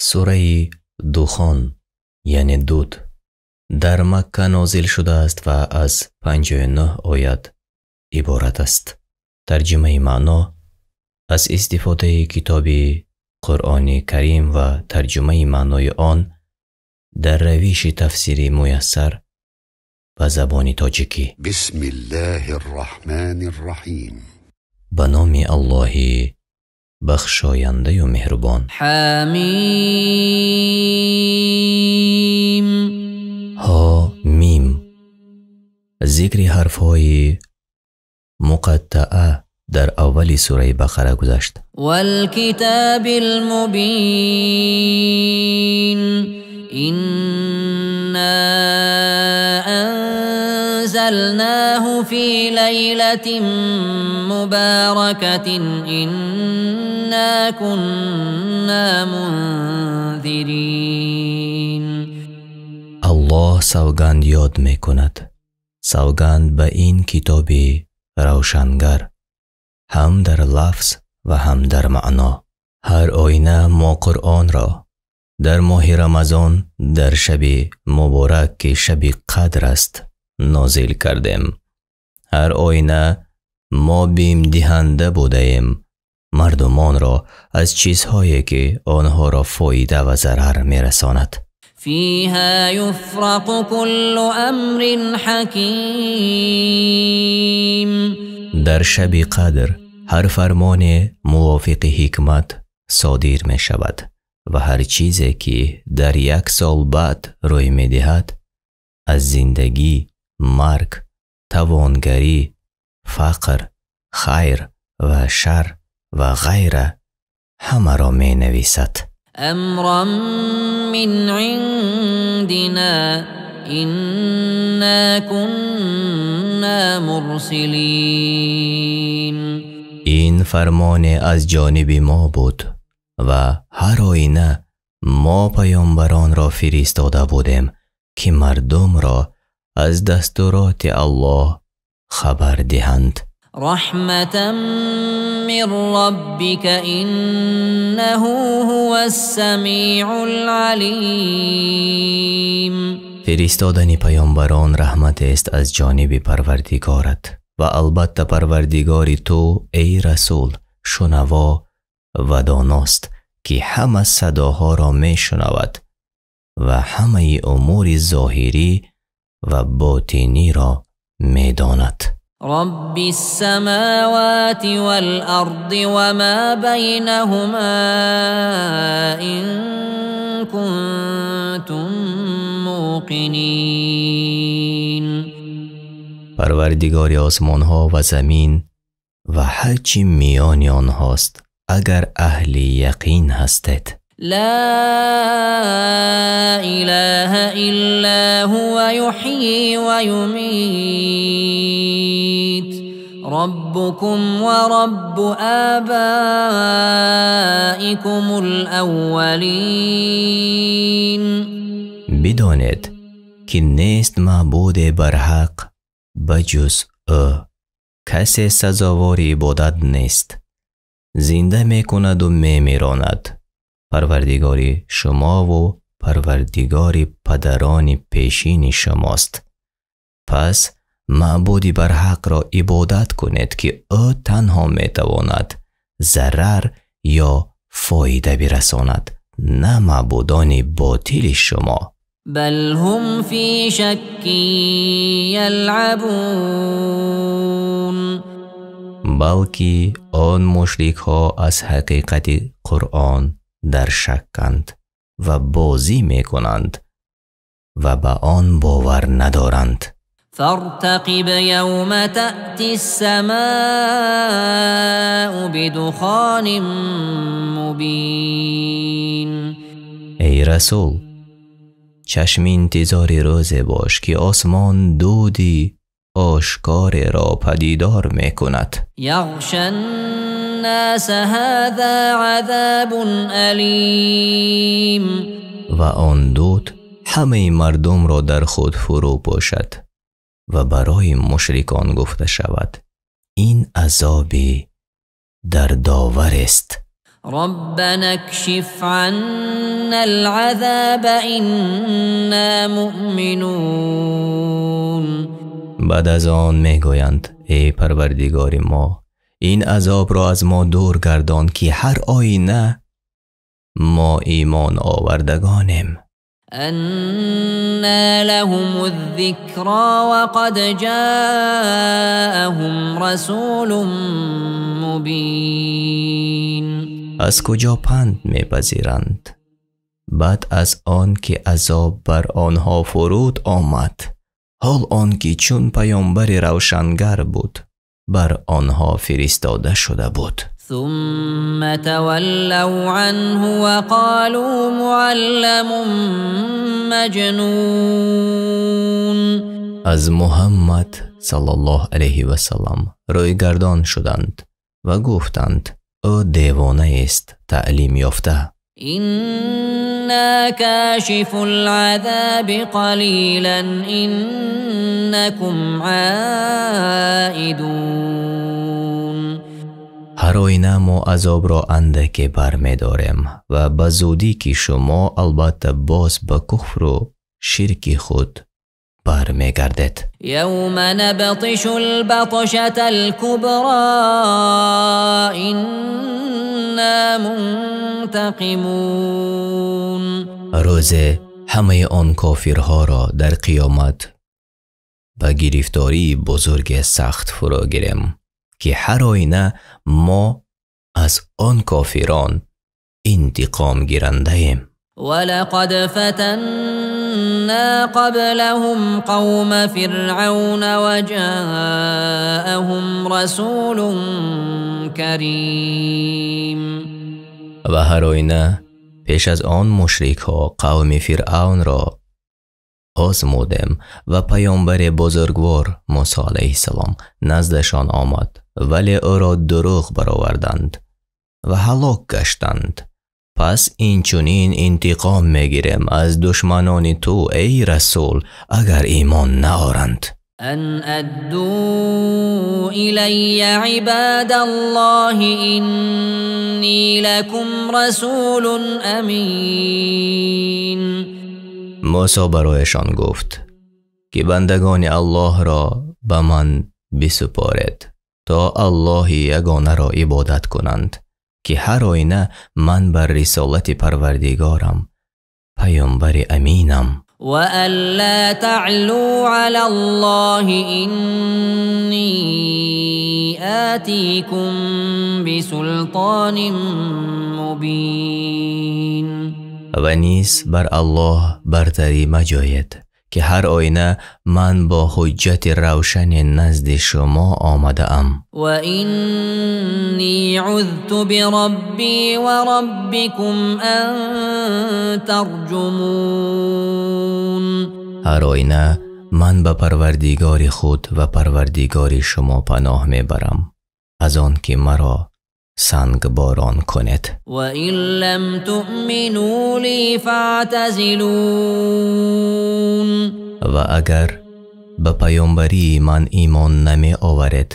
Сураи Духон, яъне дуд, дар Макка нозил шудааст ва аз 59 оят иборат аст. Тарҷумаи маъно аз истифодаи китоби Қуръони Карим ва тарҷумаи маънои он дар равиши тафсири муяссар ба забони тоҷикӣ. بسم الله الرحمن الرحيم. Ба номи Аллоҳи бахшояндаю меҳрубон. حميم. Ҳо Мим. Зикри ҳарфҳои муқаттаа дар аввали сураи Бақара гузашт. والكتاب المبين. إنا أنزلناه في ليلة مباركة إنا كنا منذرين. Аллоҳ савганд ёд мекунад, савганд ба ин китоби равшангар, ҳам дар лафз ва ҳам дар маъно. Ҳар оина мо Қуръонро дар моҳи Рамазон, дар шаби муборак, ки шаби қадр аст, нозил кардем. Ҳар оина мо бимдиҳанда будаем мардумонро аз чизҳое, ки онҳоро фоида ва зарар мерасонад. فيها يفرق كل أمر حكيم. Дар шаби қадр ҳар фармоне мувофиқи ҳикмат содир мешавад ва ҳар чизе, ки дар як сол баъд рӯй медиҳад, аз зиндагӣ, марг, тавонгарӣ, фақр, хайр ва шар ва ғайра, ҳамаро менависад. أمرا من عندنا إنا كنا مرسلين. Ин фармоне аз ҷониби мо буд ва ҳар оина мо паёмбаронро фиристода будем, ки мардумро аз дастуроти Аллоҳ хабар диҳанд. رحمة من ربك إنه هو السميع العليم. Фиристодани паёмбарон раҳматест аз ҷониби Парвардигорат ва албатта Парвардигори ту, эй расул, шунаво ва доност, ки ҳама садоҳоро мешунавад ва ҳамаи умури зоҳирӣ ва ботиниро медонад. رب السماوات والأرض وما بينهما إن كنتم موقنين. Парвардигори осмонҳо ва замин ва ҳар чӣ миёни онҳост, агар аҳли яқин ҳастед. لا إله إلا هو يحيي ويميت ربكم ورب آبائكم الأولين. Бидонед, ки нест маъбуде барҳақ ба ҷуз ӯ, касе сазовори ибодат нест, зинда мекунаду мемиронад, Парвардигори шумову Парвардигори падарони пешини шумост. Пас маъбуди барҳақро ибодат кунед, ки ӯ танҳо метавонад зарар ё фоида бирасонад, на маъбудони ботили шумо. بل هم في شك يلعبون. Балки он мушрикҳо аз ҳақиқати Қуръон дар шакканд ва бозӣ мекунанд ва ба он бовар надоранд. فارتقب يوم تأتي السماء بدخان مبين. Эй расул, чашми интизори рӯзе бош, ки осмон дуди ошкореро падидор мекунад. يغشى الناس هذا عذاب أليم. Ва он дуд ҳамаи мардумро дар худ фурӯ пӯшад ва барои мушрикон гуфта шавад: ин азоби дардоварест. ربنا اكشف عنا العذاب إنا مؤمنون. баъд аз он мегӯянд: эй Парвардигори мо, ин азобро аз мо дур гардон, ки ҳар оина мо имон овардагонем. أنى لهم الذكرى وقد جاءهم رسول مبين. аз куҷо панд мепазиранд баъд аз он ки азоб бар онҳо фуруд омад, ҳол он ки чун паёмбари равшангар буд бар онҳо фиристода шуда буд. ثم تولوا عنه وقالوا معلم مجنون. аз Муҳаммад саллаллоҳу алайҳи васаллам рӯйгардон шуданд ва гуфтанд: ӯ девонаест таълим ёфта. إنا كاشف العذاب قليلا إنكم عائدون. ҳар оина мо азобро андаке бармедорем ва ба зудӣ ки шумо албатта боз ба куфру ширки худ бармегардед. يوم نبطش البطشة الكبرى إنا منتقمون. рӯзе ҳамаи он кофирҳоро дар қиёмат ба гирифтории бузурге сахт фуро гирем, ки ҳар оина мо аз он кофирон интиқом гирандаем. ولقد فتنا قبلهم قوم فرعون وجاءهم رسول كريم. ва ҳар оина пеш аз он мушрикҳо қавми Фиръавнро озмудем ва паёмбари бузургвор Мусо алайҳиссалом наздашон омад, вале ӯро дурӯғ бароварданд ва ҳалок гаштанд. пас инчунин интиқом мегирем аз душманони ту, эй расул, агар имон наоранд. أن أدوا إلي عباد الله إني لكم رسول أمين. мусо барояшон гуфт, ки бандагони Аллоҳро ба ман бисупоред, то Аллоҳи ягонаро ибодат кунанд, ки ҳар оина ман бар рисолати Парвардигорам паёмбари аминам. وأن لا تعلوا على الله إني آتيكم بسلطان مبين. ва низ бар Аллоҳ бартарӣ маҷоед, ки ҳар оина ман бо ҳуҷҷати равшане назди шумо омадаам. وإني عذت بربي وربكم أن ترجمون. ҳар оина ман ба Парвардигори худ ва Парвардигори шумо паноҳ мебарам аз он ки маро сангборон кунед. وإن لم تؤمنوا لي فاعتزلون. ва агар ба паёмбарии ман имон намеоваред,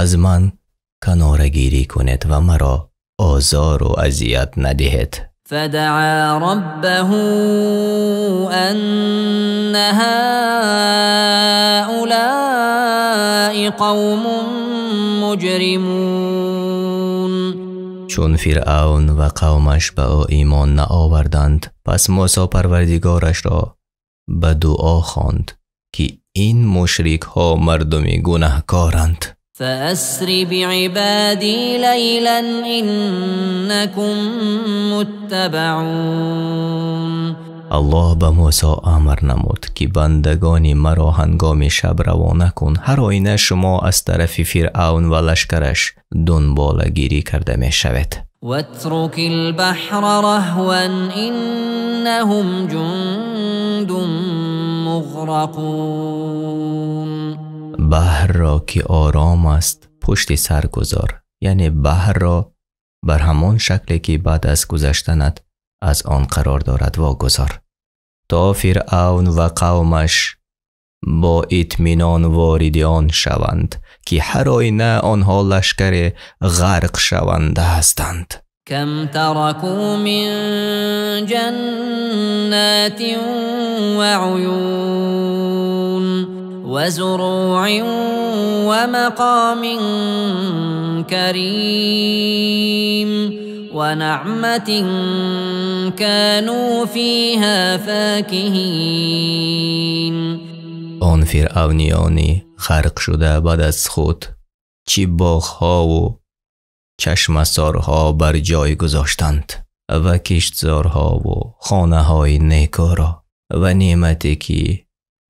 аз ман канорагирӣ кунед ва маро озору азият надиҳед. فدعا ربه أن هؤلاء قوم مجرمون. чун Фиръавн ва қавмаш ба ӯ имон наоварданд, пас Мусо Парвардигорашро ба дуо хонд, ки ин мушрикҳо мардуми гунаҳкоранд. فأسر بعبادي ليلا إنكم متبعون. Аллоҳ ба Мусо амр намуд, ки бандагони маро ҳангоми шаб равона кун, ҳар оина шумо аз тарафи Фиръавн ва лашкараш дунболагирӣ карда мешавед. واترك البحر رهوا إنهم جند مغرقون. баҳрро ки ором аст пушти сар гузор, яъне баҳрро бар ҳамон шакле ки баъд аз гузаштанат аз он қарор дорад вогузор, то Фиръавн ва қавмаш бо итминон вориди он шаванд, ки ҳар оина онҳо лашкаре ғарқ шаванда ҳастанд. Кам тараку мин ҷаннатин ва уюн ва зуруъин ва мақомин карим ва наъматин кану фиҳа факиҳин. Он фиръавниёни ғарқшуда баъд аз худ чӣ боғҳову чашмасорҳо бар ҷой гузоштанд ва киштзорҳову хонаҳои некӯро ва неъмате ки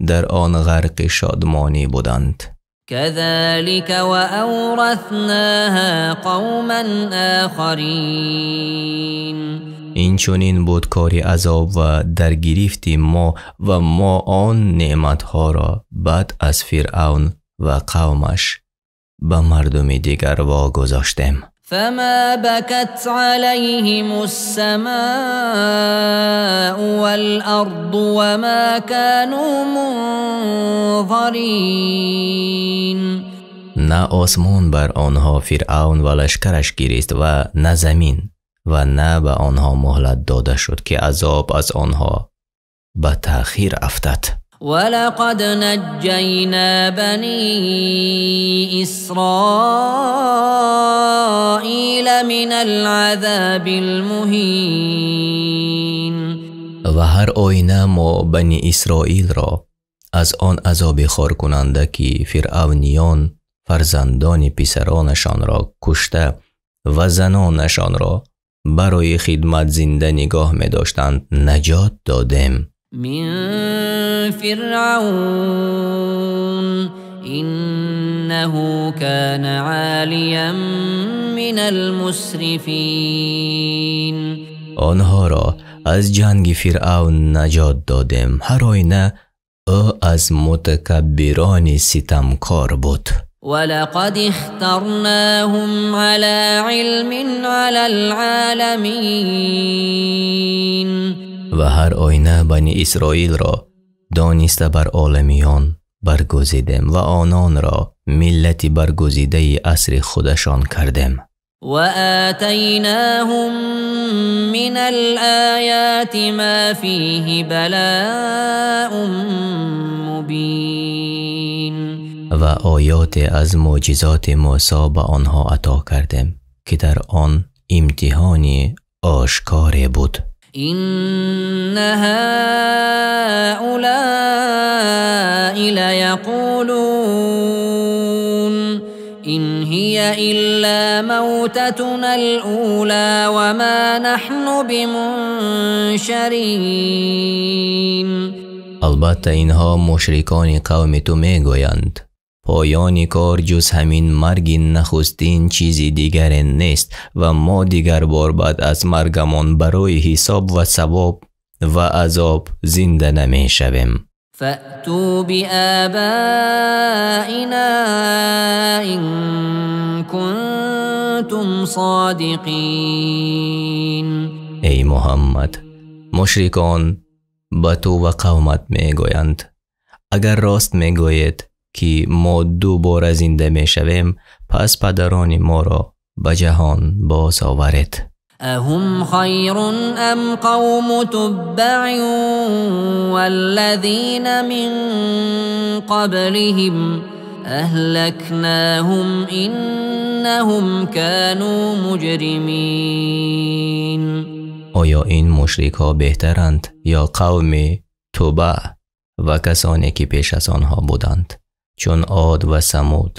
дар он ғарқи шодмонӣ буданд. Казалика ва авраснаҳа қавман охарин. Инчунин буд кори азоб ва дар гирифти мо ва мо он неъматҳоро баъд аз Фиръавн ва қавмаш ба мардуми дигар вогузоштем. Фама бакат алайҳимус-самау вал-арду ва ма кану мунзарин. На осмон бар онҳо Фиръавн ва лашкараш гирист ва на замин, ва на ба онҳо муҳлат дода шуд ки азоб аз онҳо ба таъхир афтад. ولقد نجينا بني إسرائيل من العذاب المهين. Ва ҳар оина мо бани Исроилро аз он азоби хоркунанда ки фиръавниён фарзандони писаронашонро кушта ва занонашонро барои хидмат зинда нигоҳ медоштанд наҷот додем. من فرعون إنه كان عاليا من المسرفين. Онҳоро аз ҷанги Фиръавн наҷот додем, ҳар оина ӯ аз мутакаббирони ситамкор буд. ولقد اخترناهم على علم على العالمين. Ва ҳар оина бани Исроилро дониста бар оламиён баргузидем ва ононро миллати баргузидаи асри худашон кардем. وآتيناهم من الآيات ما فيه بلاء مبين. Ва оёте аз мӯъҷизоти Мӯсо ба онҳо ато кардем ки дар он имтиҳони ошкоре буд. إن هؤلاء ليقولون إن هي إلا موتتنا الأولى وما نحن بمنشرين. Албатта инҳо мушрикони қавми ту мегӯянд: поёни кор ҷуз ҳамин марги нахустин чизи дигаре нест ва мо дигар бор баъд аз маргамон барои ҳисоб ва савоб ва азоб зинда намешавем. فأتوا بآبائنا إن كنتم صادقين. Эй Муҳаммад, мушрикон ба ту ва қавмат мегӯянд: агар рост мегӯед ки мо дубора зинда мешавем, пас падарони моро ба ҷаҳон боз оваред. أهم خير أم قوم تبع والذين من قبلهم أهلكناهم إنهم كانوا مجرمين. Оё ин мушрикҳо беҳтаранд ё қавми Тубаъ ва касоне ки пеш аз онҳо буданд, чун Од ва Самуд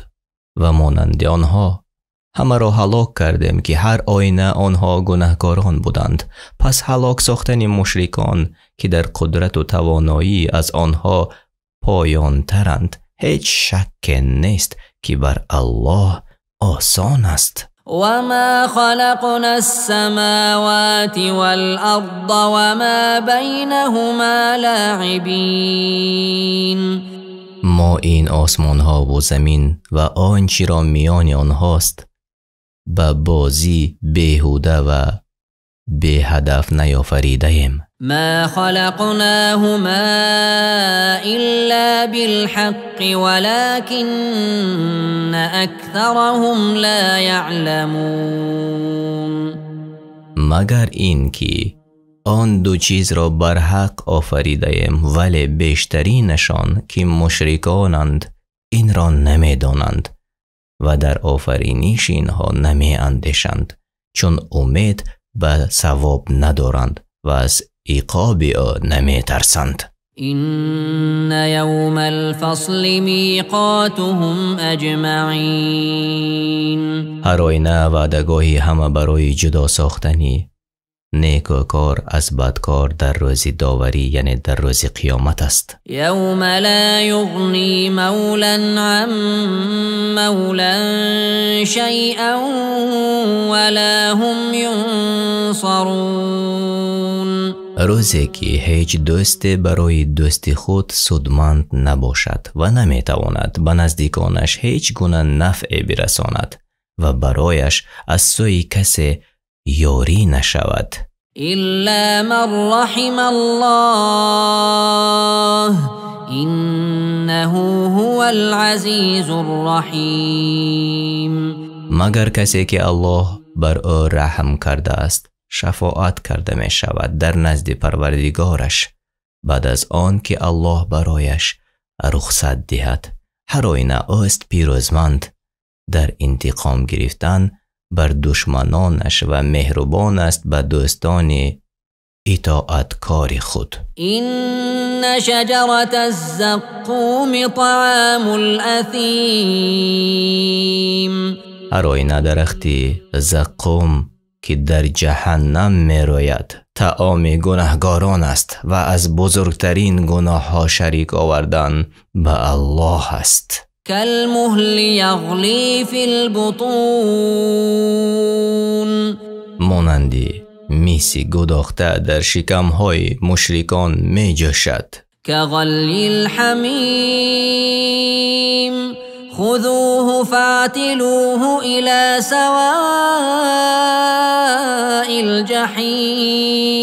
ва монанди онҳо? Ҳамаро ҳалок кардем ки ҳар оина онҳо гунаҳкорон буданд. Пас ҳалок сохтани мушрикон ки дар қудрату тавоноӣ аз онҳо поёнтаранд, ҳеҷ шакке нест ки бар Аллоҳ осон аст. وما خلقنا السماوات والأرض وما بينهما لاعبين. Мо ин осмонҳову замин ва он чиро миёни онҳост ба бозӣ беҳуда ва беҳадаф наёфаридаем. ما خلقناهما إلا بالحق ولكن أكثرهم لا يعلمون. Магар ин ки он ду чизро барҳақ офаридаем, вале бештаринашон ки мушриконанд инро намедонанд ва дар офариниши инҳо намеандешанд, чун умед ба савоб надоранд ва аз иқоби ӯ наметарсанд. إن يوم الفصل ميقاتهم أجمعين. Ҳар оина ваъдагоҳи ҳама барои ҷудо сохтани некӯкор аз бадкор дар рӯзи доварӣ, яъне дар рӯзи қиёмат аст. يوم لا يغني مولى عن مولى شيئا ولا هم ينصرون. Рӯзе ки ҳеҷ дӯсте барои дӯсти худ судманд набошад ва наметавонад ба наздиконаш ҳеҷ гуна нафъе бирасонад ва барояш аз сӯи касе ёрӣ нашавад. إلا من رحم الله إنه هو العزيز الرحيم. Магар касе ки Аллоҳ бар ӯ раҳм кардааст шафоат карда мешавад дар назди Парвардигораш баъд аз он ки Аллоҳ барояш рухсат диҳад. Ҳар оина ӯст пирӯзманд дар интиқом гирифтан бар душманонаш ва меҳрубон аст ба дӯстони итоаткори худ. إن شجرة الزقوم طعام الأثيم. Ҳар оина дарахти заққум ки дар ҷаҳаннам мерояд таоми гунаҳгорон аст ва аз бузургтарин гуноҳҳо шарик овардан ба Аллоҳ аст. كالمهل يغلي في البطون. Монанди миси гудохта дар шикамҳои мушрикон меҷӯшад. كغلي الحميم خذوه فاعتلوه إلى سواء الجحيم.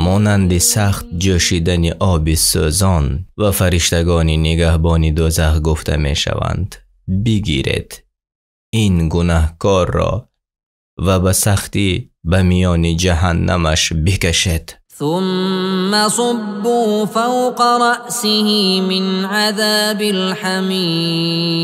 Монанди сахт ҷӯшидани оби сӯзон ва фариштагони нигаҳбони дӯзах гуфта мешаванд: бигиред ин гунаҳкорро ва ба сахтӣ ба миёни ҷаҳаннамаш бикашед. ثم صبوا فوق رأسه من عذاب الحميم.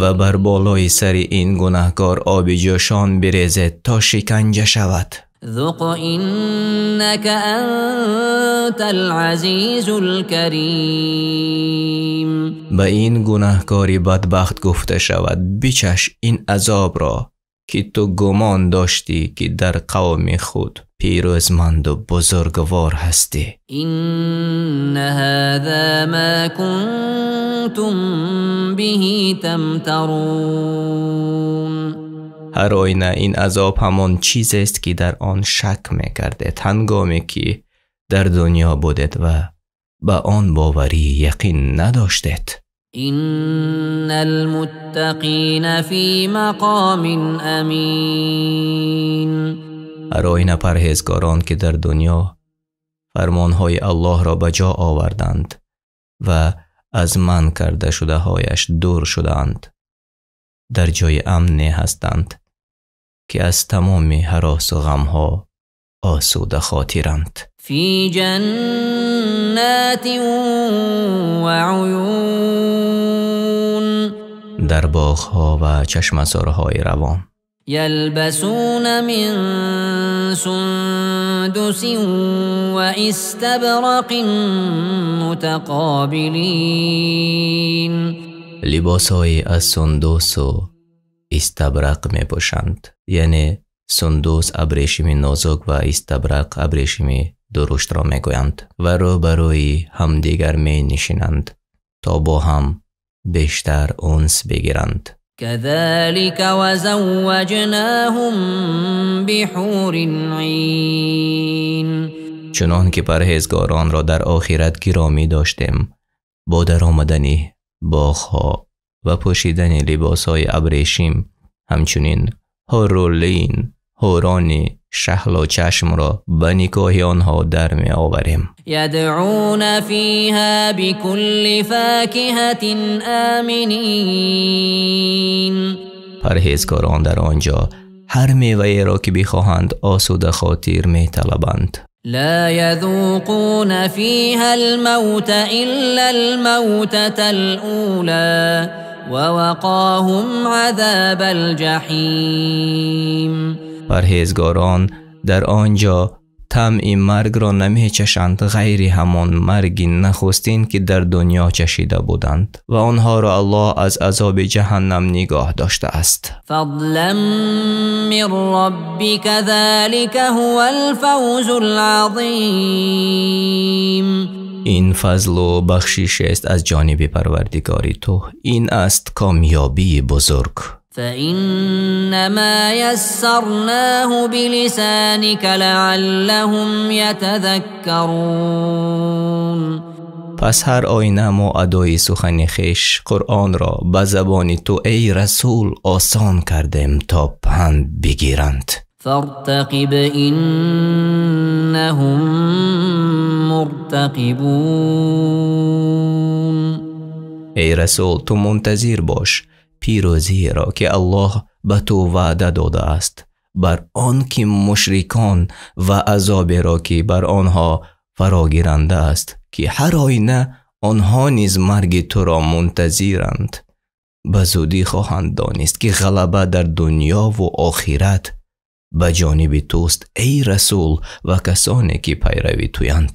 Ва бар болои сари ин гунаҳкор оби ҷӯшон бирезед то шиканҷа шавад. ذق إنك أنت العزيز الكريم. Ба ин гунаҳкори бадбахт гуфта шавад: бичаш ин азобро ки ту гумон доштӣ ки дар қавми худ пирӯзманду бузургвор ҳастӣ. إن هذا ما كنتم به تمترون. Ҳар оина ин азоб ҳамон чизест ки дар он шак мекардед ҳангоме ки дар дунё будед ва ба он боварии яқин надоштед. إن المتقين في مقام أمين. Ҳар оина парҳезгорон ки дар дунё фармонҳои Аллоҳро ба ҷо оварданд ва аз манъ карда шудаҳояш дур шудаанд, дар ҷои амне ҳастанд ки аз тамоми ҳаросу ғамҳо осуда хотиранд. في جنات وعيون. Дар боғҳо ва чашмасорҳои равон. يلبسون من سندس واستبرق متقابلين. Либосҳое аз сундусу истабрақ мепӯшанд, яъне сундус абрешими нозук ва истабрақ абрешими дуруштро мегӯянд ва рӯ ба рӯи ҳамдигар менишинанд то бо ҳам бештар унс бигиранд. كذلك وزوجناهم بحور عين. Чунон ки парҳезгоронро дар охират гиромӣ доштем, бо даромадани боғҳо ва пӯшидани либосҳои абрешим, ҳамчунин ҳурулин ҳурони шаҳло чашмро ба никоҳи онҳо дар меоварем. يدعون فيها بكل فاكهة آمنين. Парҳезгорон дар он ҷо Ҳар меваеро ки бихоҳанд, осуда хотир металабанд. لا يذوقون فيها الموت إلا الموتة الأولى ووقاهم عذاب الجحيم. Парҳезгорон дар он ҷо таъми маргро намечашанд, ғайри ҳамон марги нахустин, ки дар дунё чашида буданд, ва онҳоро Аллоҳ аз азоби ҷаҳаннам нигоҳ доштааст. فضلا من ربك، ذلك هو الفوز العظيم. Ин фазлу бахшишест аз ҷониби Парвардигори ту, ин аст комёбии бузург. فإنما يسرناه بلسانك لعلهم يتذكرون. Пас ҳар оина мо адои сухани хеш, Қуръонро, ба забони ту, эй расул, осон кардем, то панд бигиранд. فارتقب إنهم مرتقبون. Эй расул, ту мунтазир бош пирӯзиеро, ки Аллоҳ ба ту ваъда додааст бар он ки мушрикон ва азоберо, ки бар онҳо фарогиранда аст, ки ҳар оина онҳо низ марги туро мунтазиранд. Ба зудӣ хоҳанд донист, ки ғалаба дар дунёву охират ба ҷониби туст, эй расул, ва касоне ки пайрави туянд.